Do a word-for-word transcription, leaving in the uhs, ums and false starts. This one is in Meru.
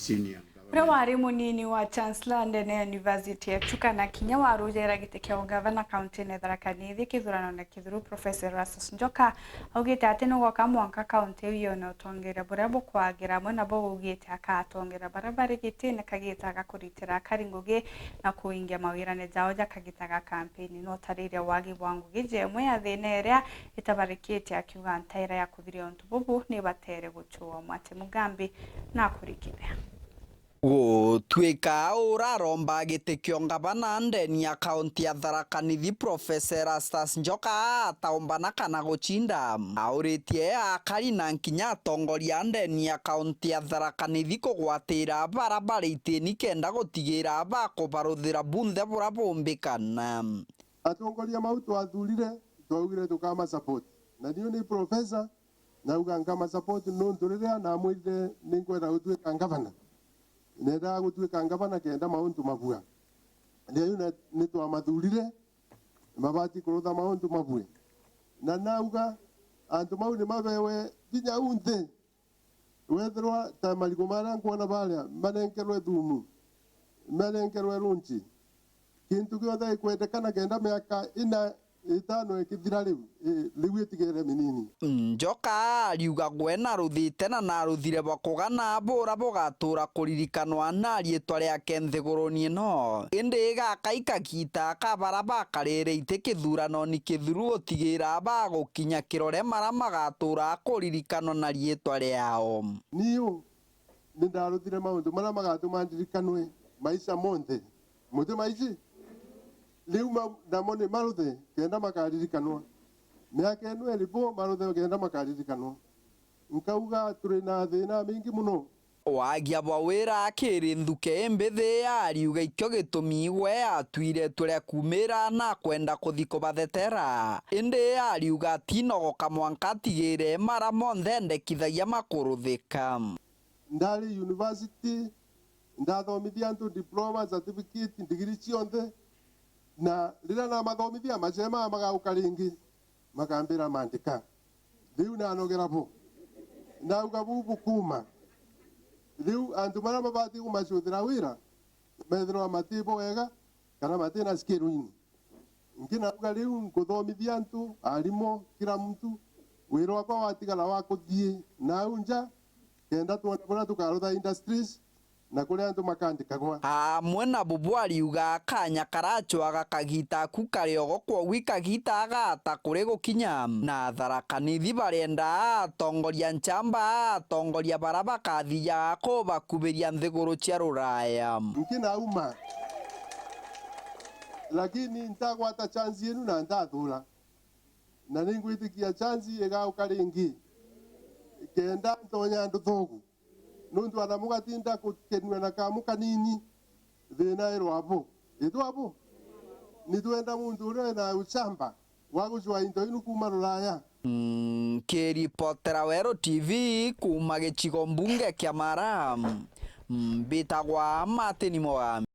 senior government. Uria wari munini wa Chancellor ndene ya University ya Chuka na kinya warujera giti kia ugavana kaunti-ini ya Tharaka Nithi kithuranone kithuru, Professor Erastus Njoka, augite ati nugoka mwanka kaunti iu yone utongeria buria bukwagira, amwe nabo augite akatongeria baria bari gitine kagita ga kuritira akari ngugi na kuingia mawirane jao ja kagita ga kampeni. No utariria wagi bwa ngugi jemwe ya thina iria itabarikitie, akiuga ntaira ya kuthiria untu bubu ni batere gucua. Mwati Mugambi nakurikithia. Gutwika uraromba giti kia ungavana ndeni ya kaunti ya Tharaka Nithi, Professor Erastus Njoka ataumbana kana gucinda, auritie akari na nkinya atongoria ndeni ya kaunti ya Tharaka Nithi kugwatira bara bari itini kenda gutigira bakubaruthira bunthe bura bumbikana. Atongoria mau twathurire, twaugire tukama support. Na niu ni professor, nauga nkama support nontu riria namwirire ninkwenda gutwika ngavana, nendaga gutwika ngavana kenda mauntu mabua. Riu na, nitwamathurire, mabati kurutha mauntu mabue. Na nauga antu mau ni mabewe kinya unthi. Wethirwa ta marigu maria nkwona baria, manenkerwe thumu, manenkerwe runchi, kintu gionthe gikwendekana kenda miaka ina, itano ikithira riu, i, riu itigere minini. Njoka ariuga gwe naruthite na naruthire bwa kugana bura bugatura kuririkanwa na riitwa riake nthiguruni ino. Indi gaka i kagiita ka bara bakarire iti kithuranoni kithuru gutigira bagukinya kirore mara magatura kuririkanwa na riitwa riao. Niu ni ndaruthire mauntu maria magatuma ndirikanwe maica monthe. Muti maici? Riu ma-, namo ni maruthe kenda makaririkanwa. Miaka ino iri bo maruthe kenda makaririkanwa. Nkauga turi na thina mingi muno. Wagia bwa wira akiri nthuke imbithi, ariuga ikio gitumi gwe atwire itua ria kumira na kwenda kuthi kubathetera. Indi ariuga atinogoka mwanka atigire mara monthe endekithagia makuruthika. Ndari university, ndathomithia antu diploma, certificate, ndigiri cionthe, na riria namathomithia, macema magauka ringi, makambira, "Mandika." Riu nanogera bo. Nauga, "Buu bukuma." Riu antu maria mabati kumacuthira wira, methirwa mati bo wega, kana mati na skill ini. Nkinauga riu nkuthomithia antu, arimu, kila muntu, wira wakwa watigara wa kuthii nau nja, kenda twone buria tukarutha industries na kuria antu makandikagwa. Amwe na bubu ariuga kanya karacwaga kagita aku kari ogo, kwogu i kagita agata kuri gukinya. Na Tharaka Nithi barienda atongoria nchamba, atongoria bara bakathiaga kubakubiria nthiguru cia Ruraya. Nkinauma. Lakini ntagwata chance yenu na ntathura. Na ningwitikia chance igauka ringi. Kenda ntonya nduthugu. Nuntu ana mugatinda gukenua na kamu kanini, thina irwa bo. Itwa bo. Nitwenda muntu uria wina uchamba wa gucua into inu kuma Ruraya. Nkiripotera Weru T V kuuma gicigo mbunge kia Mara, mbitagwa Martin Mugami.